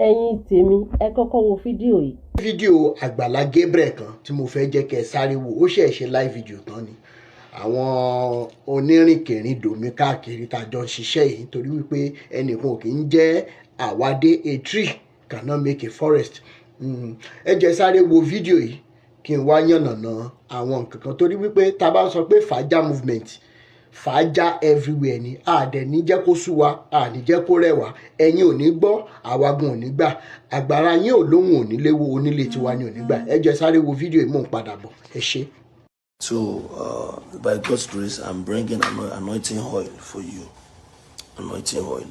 Ẹ̀yin tèmi, ẹ kọ́kọ́ wo fídíò yìí. Fídíò Àgbàlá Gabriel kan tí mo fẹ́ jẹ́ kẹ́ ẹ sáré wò, ó ṣẹ̀ ṣe live video tán ni. Àwọn onírìnkèrindò mi káàkiri tá a jọ ń ṣiṣẹ́ yìí, nítorí wípé ẹnìkan ò kì í jẹ́ àwádé, a tree cannot make a forest. Ẹ jẹ́ sáré wo fídíò yìí kí n wá yànnàná àwọn nǹkan kan, torí wípé tá a bá sọ pé fàájà movement, fàájà everywhere ni. A dẹ̀ ní jẹ́ kó sú wa, a ní jẹ́ kó rẹ̀ wá. Ẹ̀yin ò ní gbọ́, àwa gan ò ní gbà. Àgbàrá yín ò lóhùn, ò ní léwo, onílé tiwa ni ò ní gbà. Ẹ jẹ́ sáré wo fídíò yìí, mò ń padà bọ̀. Ẹ ṣé. So, by God's grace, I'm bringing anointing oil for you. Anointing oil.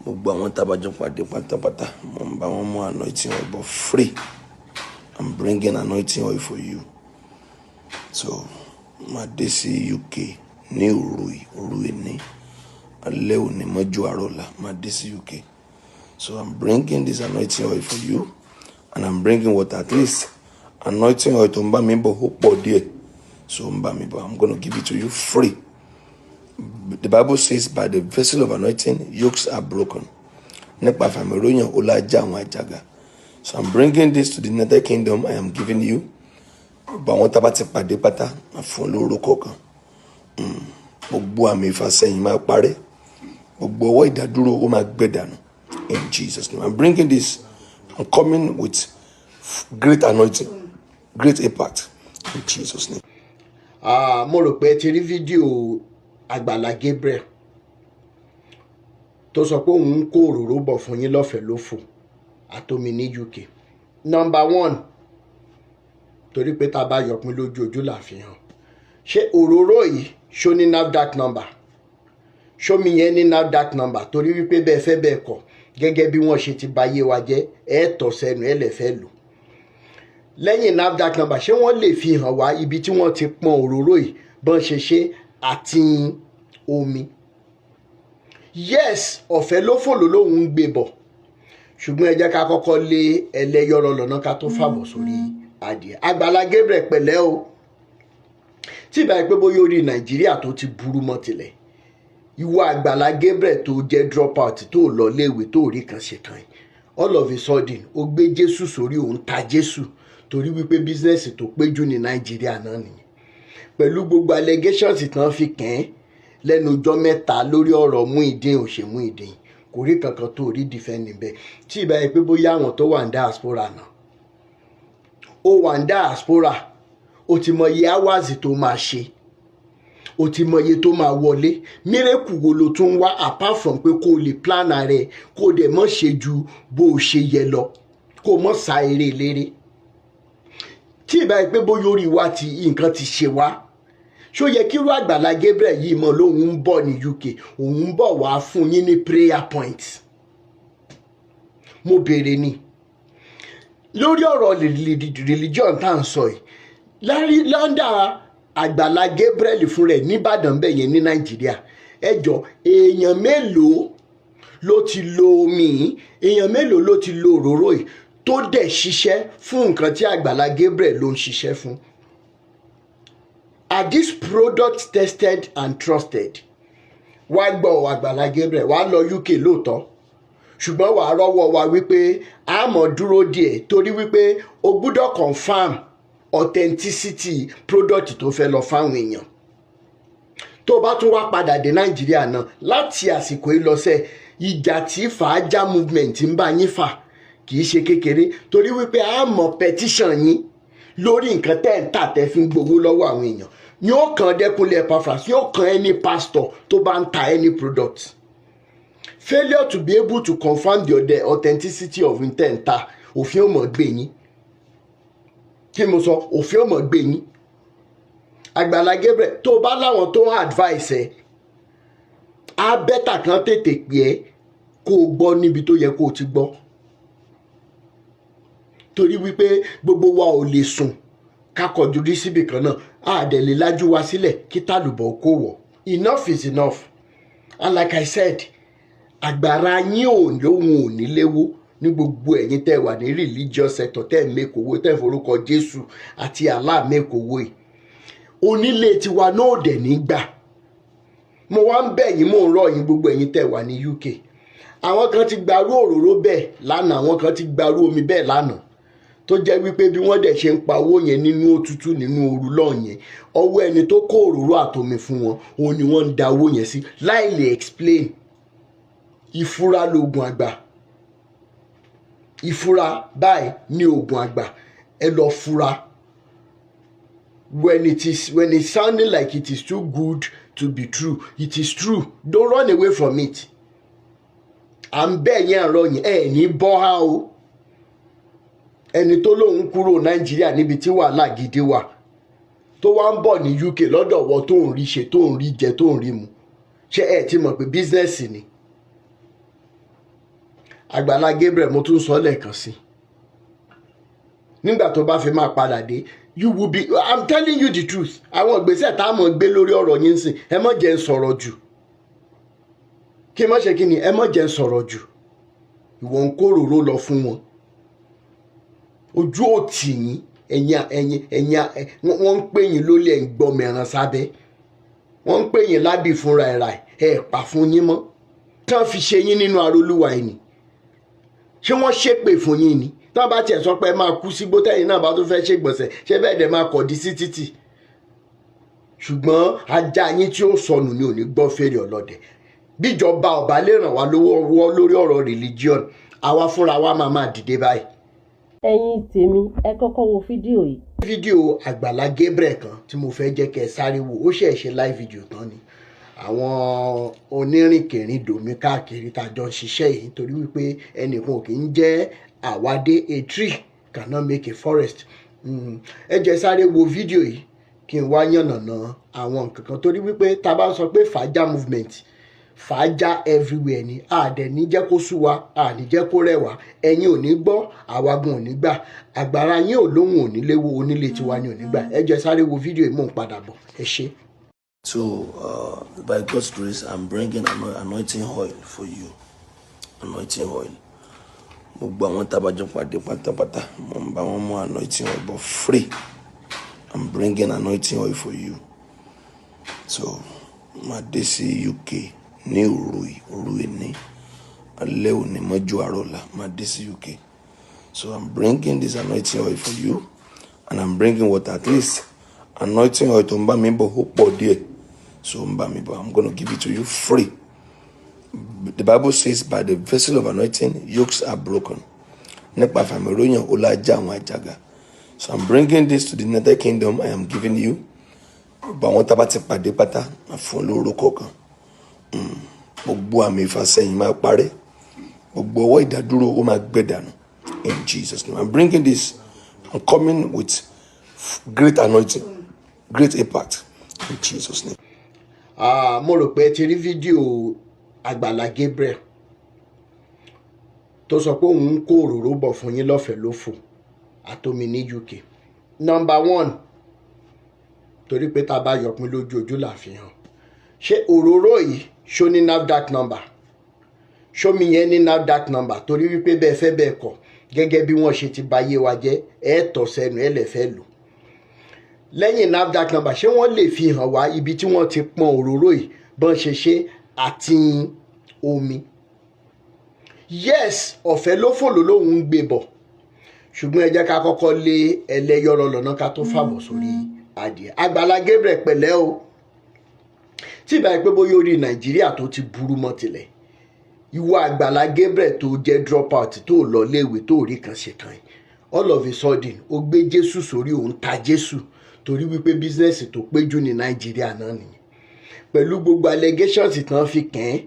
Gbogbo àwọn tábàjọ pàdé pátápátá, mo ń bá wọn mú anointing oil, but free. I'm bringing anointing oil for you. So, máa dé sí UK ní òru yìí, òru ìní, alẹ́ òní mọ́jú àárọ̀ ọ̀la, máa dé sí UK. So, I'm bringing this anointing oil for you, and I'm bringing water. At least anointing oil tó ń bá mi bọ̀, ó pọ̀ díẹ̀. So, ń bá mi bọ̀, I'm gonna give it to you free. The Bible says, by the vessel of anointing, yokes are broken. Nípa ìfàmì òróró yàn, ó la já àwọn àjàgà. So I'm bringing this to the United Kingdom. I am giving you. Gbogbo àwọn tá a bá ti pàdé pátá, máa fún ọ lórúkọ kan. Gbogbo àmì ìfàsẹ́yìn máa parẹ́. Gbogbo ọwọ́ ìdádúró, ó máa gbẹ dànù. In Jesus' name. I'm bringing this. I'm coming with great anointing, great impact. In Jesus' name. Ah, mo rò pé ẹ ti rí fídíò Àgbàlá Gabriel tó sọ pé òun ń kó òróró bọ̀ fún yín lọ́fẹ̀ẹ́ lófò àtomi ní UK. Number one, torí pé tá a bá yọpin lójú ojú là fi hàn, ṣé òróró yìí, ṣó ní NAFDAC number? Ṣómi yẹn ní NAFDAC number? Torí wípé bẹ́ẹ̀ fẹ́ bẹ́ẹ̀ kọ̀, gẹ́gẹ́ bí wọ́n ṣe ti bayé wa jẹ́, ẹ̀ tọ̀ sẹ́nu ẹ̀ lè fẹ́ lò lẹ́yìn NAFDAC number. Ṣé wọ́n lè fi hàn wá ibi tí wọ́n ti pọn òróró yìí, bọ́n ṣe ṣe àti omi? Yes, ọ̀fẹ́ ló fòlò lóun ń gbé bọ̀, ṣùgbọ́n ẹ jẹ́ ká kọ́kọ́ lé ẹlẹ́yọ̀rọ̀ lọ́nà ká tó fàbọ̀ sórí adìẹ. Àgbàlá Gabriel, pẹ̀lẹ́ o. Tí ìbá yìí pé bóyá orí Nàìjíríà tó ti burú mọ́ tilẹ̀, ìwọ Àgbàlá Gabriel tó jẹ́ drop out, tó lọ léèwé, tó rí kan ṣe kan yìí, all of a sudden ó gbé Jésù sórí, òun ta Jésù, torí wípé business tó péjú ní Nàìjíríà náà nìyẹn. Pẹ̀lú gbogbo allegations tán fi kàn án lẹ́nu ọjọ́ 3 lórí ọ̀rọ̀ Muyideen, ò ṣe Muyideen, kò rí kankan tó rí defend níbẹ̀. Tí ìbá yìí pé bóyá àwọn tó wà ní diaspora náà, ó wà ní diaspora, ó ti mọ iye hours tó máa ṣe, ó ti mọ iye tó máa wọlé, miracle wo ló tún wá, apart from pé kó o lè plan rẹ, kó o dẹ̀ mọ́ ṣe ju bó o ṣe yẹ lọ, kó o mọ́ sa eré eléré? Tí ìbá yìí pé bóyá orí wa ti nǹkan ti ṣe wá, ṣó yẹ kí irú Àgbàlá Gabriel yìí mọ lóun ń bọ̀ ní UK, òun ń bọ̀ wá fún yín ní prayer point? Mo béèrè ni. Lórí ọ̀rọ̀ religion tá à ń sọ yìí, lọ́ndà Àgbàlá Gabriel fún rẹ̀ nìbàdàn bẹ́ẹ̀ yẹn ní Nàìjíríà, ẹ jọ, èèyàn mélòó ló ti lo omi yìí? Èèyàn mélòó ló ti lo òróró yìí tó dẹ̀ ṣiṣẹ́ fún nǹkan tí Àgbàlá Gabriel ló ń ṣiṣẹ́ fún? Are these products tested and trusted? Wá gbọ́, Àgbàlá Gabriel, wàá lọ UK lóòótọ́, ṣùgbọ́n wàá rọ́wọ́ wa wípé a mọ̀ dúró díẹ̀, torí wípé o gbúdọ̀ confirm authenticity product tó fẹ́ lọ fáwọn èèyàn. Tó bá tún wá padà dé Nàìjíríà náà, láti àsìkò yìí lọ́sẹ̀, ìjà tí fàájà movement ń bá yín fà kì í ṣe kékeré, torí wípé a mọ̀ petition yín lórí nǹkan tẹ́ ń tà, tẹ́ fi ń gbowó lọ́wọ́ àwọn èèyàn. Yóò kan Dẹ́kunlé Epaphras, yóò kan any pastor tó bá ń ta any product. Failure to be able to confirm the authenticity of intent ta, òfin ò mọ̀ gbé yín. Kí mo sọ? Òfin ò mọ̀ gbé yín. Àgbàlá Gabriel, tó bá láwọn tó ń advice ẹ, á better kan tètè pè é kó o gbọ́ níbi tó yẹ kó o ti gbọ́, torí wípé gbogbo wa ò lè sùn ká kọjú rí síbì kan náà, á dẹ̀ lè lájú wa sílẹ̀ kí tàlùbọ̀ kó wọ̀. Enough is enough. And like I said, àgbàrá yín ò lóhun ò ní léwó ní gbogbo ẹ̀yin tẹ́ wà ní religious sector, tẹ́ ẹ̀ make owó, tẹ́ ẹ̀ forúkọ Jésù àti Allah make owó yìí, onílé tiwa náà ò dẹ̀ ní gbà. Mo wá ń bẹ̀ yín, mò ń rọ̀ yín, gbogbo ẹ̀yin tẹ́ wà ní UK, Àwọn kan ti gbarú òróró bẹ́ẹ̀ lánàá, àwọn kan ti gbarú omi bẹ́ẹ̀ lánàá, tó jẹ́ wípé bí wọ́n dẹ̀ ṣe ń pa owó yẹn nínú òtútù, nínú ooru lọ́ọ̀ yẹn, ọwọ́ ẹni tó kó òróró àtomi fún wọn, òun ni wọ́n ń da owó yẹn sí láì lè explain. Ìfura lóògùn àgbà. Ìfura báyìí ní oògùn àgbà. Ẹ lọ fura. When it's sounding like it is too good to be true, it is true. Don't run away from it. À ń bẹ́ẹ̀ yẹn, àrọ̀ yẹn ẹ̀ ní bọ́ ha o. Ẹni tó lóun kúrò Nàìjíríà níbi tí wàhálà gidi wà, tó wá ń bọ̀ ní UK lọ́dọ̀ wọ, tó ń rí ṣe, tó ń rí jẹ, tó ń rí mu, ṣé ẹ ti mọ̀ pé business ni? Àgbàlá Gabriel, mo tún sọ lẹ́ẹ̀kan sí, nígbà tó bá fi máa padà dé, you will be, I'm telling you the truth, àwọn ìgbésẹ̀ tá a mọ̀ gbé lórí ọ̀rọ̀ yín sìn, ẹ má jẹ́ ń sọ̀rọ̀ jù. Kí n má ṣe kí ni? Ẹ má jẹ́ ń sọ̀rọ̀ jù. Ìwọ ń kó òróró lọ fún wọn, ojú ò tì yín. Ẹ̀yin wọ́n ń pè yín lólè, ẹ̀ ń gbọ́ mẹ́ran sábẹ́. Wọ́n ń pè yín lábì fúnra ẹ̀ rà ẹ̀ pa fún yín mọ́ tán fi ṣe yín nínú arólúwa ẹ̀ ni. Ṣé wọ́n ṣépè fún yín ni? Tí wọ́n bá tiẹ̀ sọ pé ẹ máa kú sígbó, tẹ́yìn náà bá tún fẹ́ ṣègbọ̀nsẹ̀, ṣé bẹ́ẹ̀ dẹ̀ máa kọ̀dí sí títì? Ṣùgbọ́n ajá yín tí ó sọnù ni ò ní gbọ́ fèrè ọlọ́dẹ. Bíjọba ọba lè ràn wá lọ́wọ́ lórí ọ̀rọ̀ religion, àwa fúnra wa máa máa dìde báyìí. Ẹ̀yin tèmi, ẹ kọ́kọ́ wo fídíò yìí. Fídíò Àgbàlá Gabriel kan tí mo fẹ́ jẹ́ kẹ́ ẹ sáré wò, ó ṣẹ̀ ṣe live video tán ni. Àwọn onírìnkèrindò mi káàkiri tá a jọ ń ṣiṣẹ́ yìí, nítorí wípé ẹnìkan ò kì í jẹ́ àwádé, a tree cannot make a forest. Ẹ jẹ́ sáré wo fídíò yìí kí n wá yànnàná àwọn nǹkan kan, torí wípé tá a bá ń sọ pé fàájà movement, fàájà everywhere ni. A dẹ̀ ní jẹ́ kó sú wa, a ní jẹ́ kó rẹ̀ wá. Ẹ̀yin ò ní gbọ́, àwa gan ò ní gbà. Àgbàrá yín ò lóhùn ò ní léwo, onílé tiwa ni ò ní gbà. Ẹ jẹ́ sáré wo fídíò yìí, mò ń padà bọ̀. Ẹ ṣé. So, by God's grace, I'm bringing anointing oil for you. Anointing oil. Gbogbo àwọn tá a bá jọ pàdé pátápátá, mo ń bá wọn mú anointing oil, but free. I'm bringing anointing oil for you. So, máa dé sí UK ní òru yìí, òru ìní, alẹ́ òní mọ́jú àárọ̀ ọ̀la, máa dé sí UK. So, I'm bringing this anointing oil for you, and I'm bringing water. At least anointing oil tó ń bá mi bọ̀, ó pọ̀ díẹ̀. So, ń bá mi bọ̀, I'm gonna give it to you free. The Bible says, by the vessel of anointing, yokes are broken. Nípa ìfàmì òróró ó la já àwọn àjàgà. So I'm bringing this to the United Kingdom. I am giving you. Gbogbo àwọn tá a bá ti pàdé pátá, máa fún lóró kọ̀ọ̀kan. Gbogbo àmì ìfàsẹ́yìn máa parẹ́. Gbogbo ọwọ́ ìdádúró ó máa gbẹ dànù. In Jesus' name. I'm bringing this. I'm coming with great anointing, great impact. In Jesus' name. Ah, mo rò pé ẹ ti rí fídíò Àgbàlá Gabriel tó sọ pé òun ń kó òróró bọ̀ fún yín lọ́fẹ̀ẹ́ lófò àtomi ní UK. Number one, torí pé tá a bá yọpin lójú, ojú là fi hàn. Ṣé òróró yìí, ṣó ní NAFDAC number? Ṣómi yẹn ní NAFDAC number? Torí wípé bẹ́ẹ̀ fẹ́ bẹ́ẹ̀ kọ̀, gẹ́gẹ́ bí wọ́n ṣe ti ba yé wa jẹ́, ẹ̀ tọ̀ sẹ́nu ẹ̀ lẹ̀ fẹ́ lò lẹ́yìn NAFDAC number. Ṣé wọ́n lè fi hàn wá ibi tí wọ́n ti pọn òróró yìí, bọ́n ṣe ṣe àti omi? Yes, ọ̀fẹ́ ló fò ló lóun ń gbé bọ̀, ṣùgbọ́n ẹ jẹ́ ká kọ́kọ́ lé ẹlẹ́yọ̀rọ̀ lọ́nà ká tó fàbọ̀ sórí adìẹ. Àgbàlá Gabriel, pẹ̀lẹ́ o. Tí ìbá yẹ pé bóyá orí Nàìjíríà tó ti burú mọ́ tilẹ̀, ìwọ Àgbàlá Gabriel tó jẹ́ drop out, tó lọ léèwé, tó rí kan ṣe kan yìí, all of a sudden ó gbé Jésù sórí, òun ta Jésù, torí wípé business tó péjú ní Nàìjíríà náà nìyẹn. Pẹ̀lú gbogbo allegations tán fi kàn án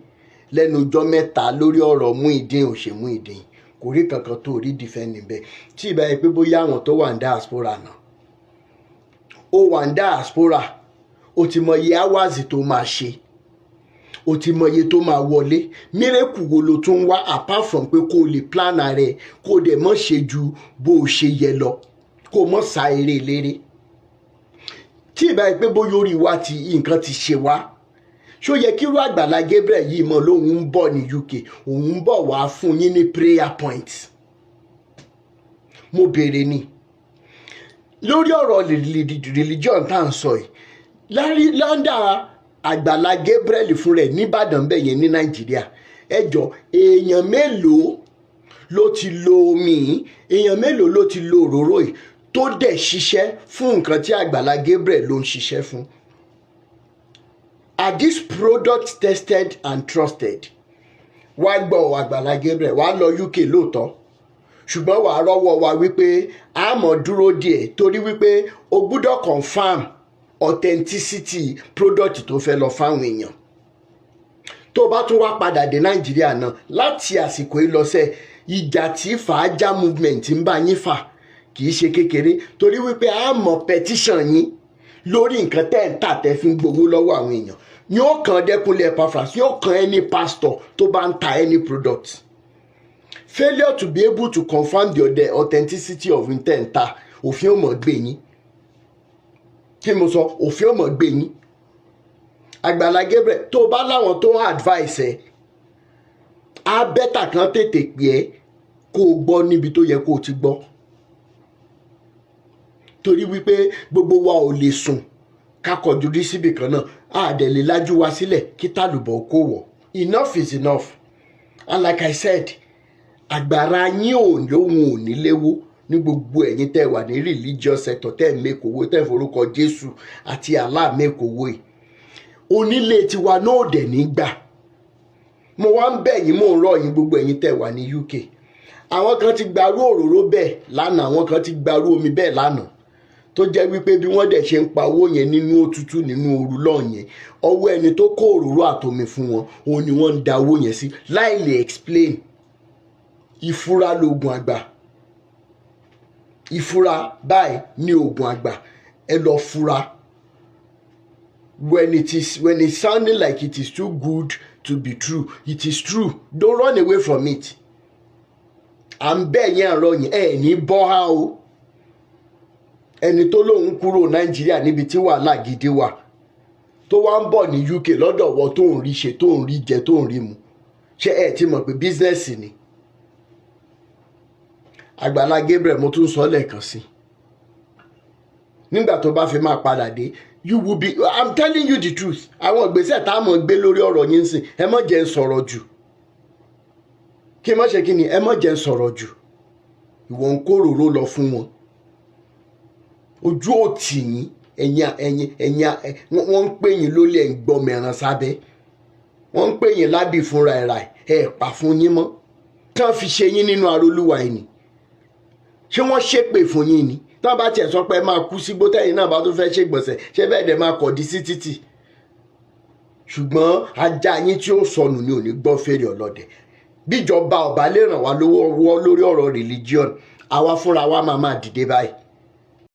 lẹ́nu ọjọ́ mẹ́ta lórí ọ̀rọ̀ Muyideen, ò ṣe Muyideen, kò rí kankan tó rí defend níbẹ̀. Tí ìbá yẹ pé bóyá àwọn tó wà ní diaspora náà, ó wà ní diaspora, ó ti mọ iye hours tó máa ṣe, ó ti mọ iye tó máa wọlé, miracle wo ló tún wá, apart from pé kó o lè plan rẹ, kó o dẹ̀ mọ́ ṣe ju bó o ṣe yẹ lọ, kó o mọ́ sa eré eléré? Tí ìbá yẹ pé bóyá orí wa ti nǹkan ti ṣe wá, ṣó yẹ kí irú Àgbàlá Gabriel yìí mọ̀ lóun ń bọ̀ ní UK, òun ń bọ̀ wá fún yín ní prayer point? Mo béèrè ni. Lórí ọ̀rọ̀ religion tá à ń sọ yìí, lọ́ndà Àgbàlá Gabriel fún rẹ̀ nìbàdàn bẹ́ẹ̀ yẹn ní Nàìjíríà, Ẹ jọ, èèyàn mélòó ló ti lo omi yìí? Èèyàn mélòó ló ti lo òróró yìí tó dẹ̀ ṣiṣẹ́ fún nǹkan tí Àgbàlá Gabriel ló ń ṣiṣẹ́ fún? Are these products tested and trusted? Wá gbọ́, Àgbàlá Gabriel, wàá lọ UK lóòótọ́, ṣùgbọ́n wàá rọ́wọ́ wa wípé a mọ̀ dúró díẹ̀, torí wípé o gbúdọ̀ confirm authenticity product tó fẹ́ lọ fáwọn èèyàn. Tó bá tún wá padà dé Nàìjíríà náà, láti àsìkò ìlọsẹ, ìjà tí fàájà movement ń bá yín fà kì í ṣe kékeré, torí wípé a mọ̀ petition yín lórí nǹkan tẹ́ ń tà, tẹ́ fi ń gbowó lọ́wọ́ àwọn èèyàn. Yóò kàn Dẹ́kunlé Epaphras, yóò kàn any pastor tó bá ń ta any product. Failure to be able to confirm the authenticity of intent ta, òfin ò mọ̀ gbé yín. Kí mo sọ? Òfin ò mọ̀ gbé yín. Àgbàlá Gabriel, tó bá láwọn tó ń advice ẹ, á better kan tètè pè é kó o gbọ́ níbi tó yẹ kó o ti gbọ́, torí wípé gbogbo wa ò lè sùn ká kọjú rí síbì kan náà, á dẹ̀ lè lájú wa sílẹ̀ kí tàlùbọ̀ kó wọ̀. Enough is enough. And like I said, àgbàrá yín ò lóhun ò ní léwó ní gbogbo ẹ̀yin tẹ́ wà ní religious sector, tẹ́ ń make owó, tẹ́ ń forúkọ Jésù àti Allah make owó yìí. Onílé tiwa náà ò dẹ̀ ní gbà. Mo wá ń bẹ̀ yín, mò ń rọ̀ yín, gbogbo ẹ̀yin tẹ́ wà ní UK. Àwọn kan ti gbarú òróró bẹ́ẹ̀ lánàá, àwọn kan ti gbarú omi bẹ́ẹ̀ lánàá, tó jẹ́ wípé bí wọ́n dẹ̀ ṣe ń pa owó yẹn nínú òtútù, nínú ooru lọ́ọ̀ yẹn, ọwọ́ ẹni tó kó òróró àtomi fún wọn, òun ni wọ́n ń da owó yẹn sí láì lè explain. Ìfura lóògùn àgbà. Ìfura báyìí ní oògùn àgbà. Ẹ lọ fura. When it's sounding like it is too good to be true, it is true. Don't run away from it. À ń bẹ̀ yín, àrọ̀ yín, ẹ̀ ní bọ́ há o. Ẹni tó lóun kúrò Nàìjíríà níbi tí wàhálà gidi wà, tó wá ń bọ̀ ní UK lọ́dọ̀ wọ, tó ń rí ṣe, tó ń rí jẹ, tó ń rí mu, ṣé ẹ ti mọ̀ pé business ni? Àgbàlá Gabriel, mo tún sọ lẹ́ẹ̀kan sí, nígbà tó bá fi máa padà dé, you will be, I'm telling you the truth, àwọn ìgbésẹ̀ tá a mọ̀ gbé lórí ọ̀rọ̀ yín sìn, ẹ má jẹ́ ń sọ̀rọ̀ jù. Kí n má ṣe kí ni? Ẹ má jẹ́ ń sọ̀rọ̀ jù. Ìwọ ń kó òróró lọ fún wọn, ojú ò tì yín. Ẹ̀yin wọ́n ń pè yín lólè, ẹ̀ ń gbọ́ mẹ́ran sábẹ́. Wọ́n ń pè yín lábì fúnra ẹ̀ rà ẹ̀ pa fún yín mọ́ tán fi ṣe yín nínú arólúwa ẹ̀ ni. Ṣé wọ́n ṣépè fún yín ni? Tán bá tiẹ̀ sọ pé ẹ máa kú sígbó, tẹ́yìn náà bá tún fẹ́ ṣègbọ̀nsẹ̀, ṣé bẹ́ẹ̀ dẹ̀ máa kọ̀dí sí títì? Ṣùgbọ́n ajá yín tí ó sọnù ni ò ní gbọ́ fèrè ọlọ́dẹ. Bíjọba ọba lè ràn wá lọ́wọ́ lórí ọ̀rọ̀ religion, àwa fúnra wa máa máa dìde báyìí.